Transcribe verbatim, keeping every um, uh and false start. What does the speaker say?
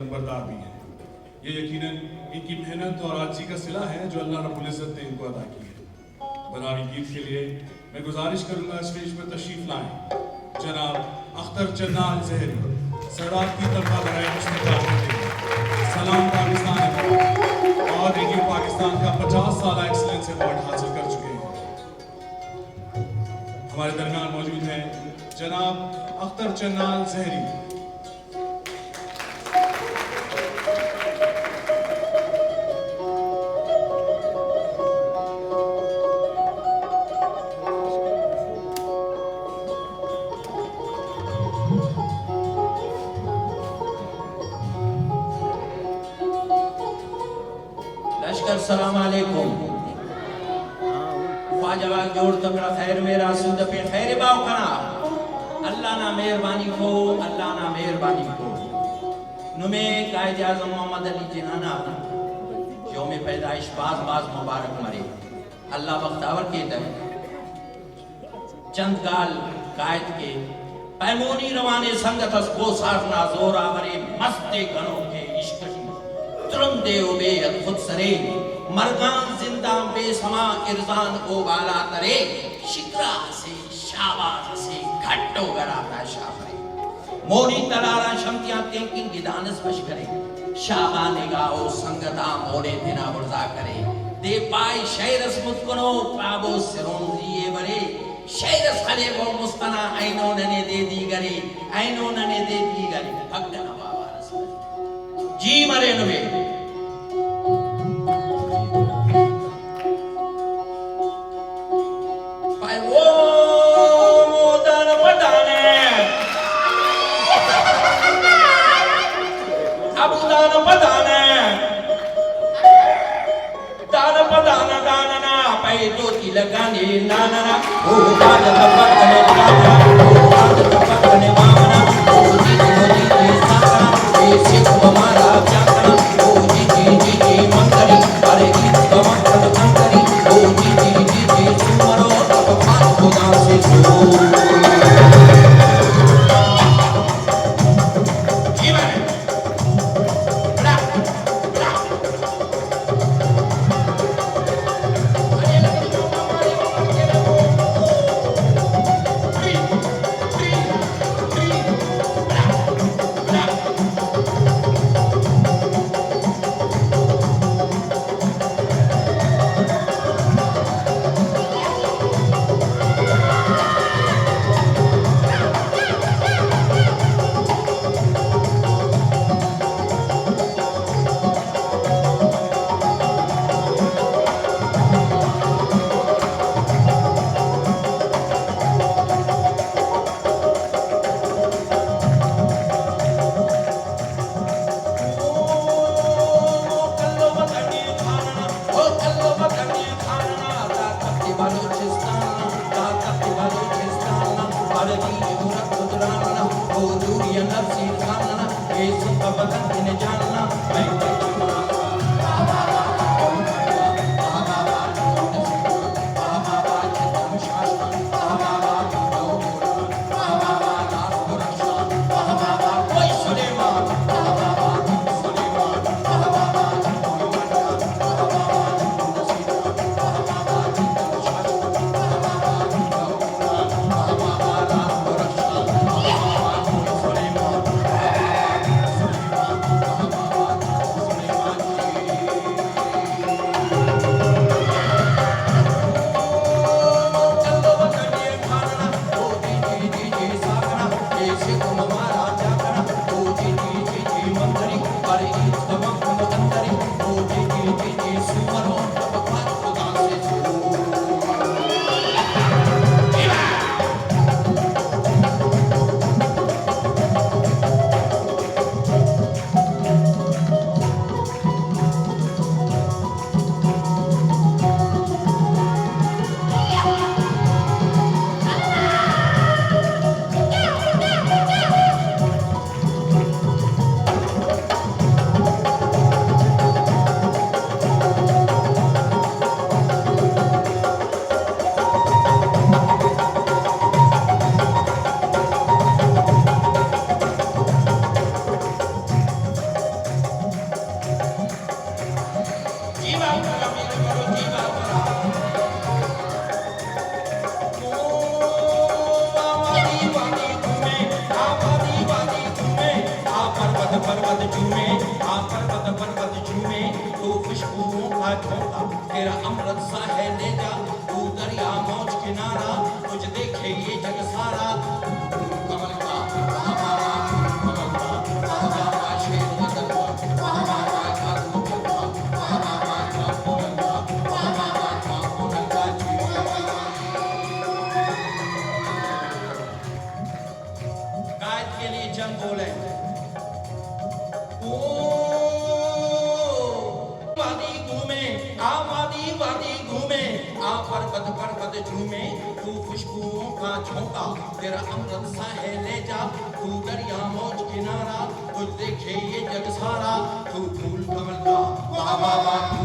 نمبردار بھی ہیں۔ یہ یقیناً ان کی محنت اور آجزی کا صلہ ہے جو اللہ رب العزت نے ان کو عطا کی ہے۔ براہ گیت کے لیے میں گزارش کروں گا اسٹیج پر تشریف لائیں جناب اختر چنال زہری، صدارتی طبقہ برائے حسن تعاون کے سلام پاکستان ایوارڈ اور ریڈیو پاکستان کا پچاس سالہ ایکسلنس ایوارڈ حاصل کر چکے ہیں۔ ہمارے درمیان موجود ہیں جناب اختر چنال زہری۔ لشکر سلام علیکم۔ خواجہ غاک جوڑ تکڑہ خیر مہر آسودہ پین خیر باو کنا۔ اللہ نا مہربانی کو، اللہ نا مہربانی کو۔ نمے قائد اعظم محمد علی جناح نا یوم پیدائش باز باز مبارک مرے۔ اللہ بختاور کیتہ۔ چند گال کائک کہ پیمونی روان ءِ سنگت اس، کوسار نا زوراور ءِ مست ءِ گنوک ءِ عشق ٹی ترند ءِ و بے حد خودسرے، مرگان زندان بے سما ارزان او بالاترے، شکرا اسے شاباز اسے گھٹ و گڑا تا شاغرے۔ مونی تلار آن شم تیان تینکن گدان اس بش کرے۔ شابان نگاہ و سنگت آ مون ءِ تینا بڑزا کرے۔ دے پائے شئیر اس متکنو پابو سرونزی ءِ برے۔ شئیر اس خلیبو مست ئنا اینو ننے دے دیگرے، اینو ننے دے دیگرے۔ پھک ئنا باوار اس۔ جی مرے نمے۔ پائے او مو دانہ پہ دانہ۔ ابو دانہ پہ دانہ۔ دانہ پہ دانہ دانہ نا پائے دوتی لگانے نانہ نا۔ او دانہ پہ دانہ دانہ نا، او دانہ پہ دانہ مامہ نا، او جی جی جی جی ساکا، اے سکھ ممارا چاکا، او جی جی جی جی منگری، ارے عید کا مقصد منگری، او جی جی جی جی سمرو، اب خان خدا سے سو۔ جی بھائی۔ پربت جھومے، آ پربت پربت جھومے، تو خوشبوؤں کا جھونکا، تیرا امرت سا ہے لے جا، تو دریا موج کنارا، تجھ دیکھے یہ جگ سارا۔ کمل کا، کمل کا، کمل کا، شیر وطن کا، کمل کا، کمل کا، کمل کا، کمل کا، کمل کا۔ قائد کے لیے چند بول ہیں۔ او وادی گھومے، آ وادی وادی گھومے، آ پربت پربت جھومے، تو خوشبوؤں کا جھونکا، تیرا امرت سا ہے لے جا، تو دریا موج کنارا، تجھ دیکھے یہ جگ سارا، تو پھول کمل کا، واہ واہ واہ،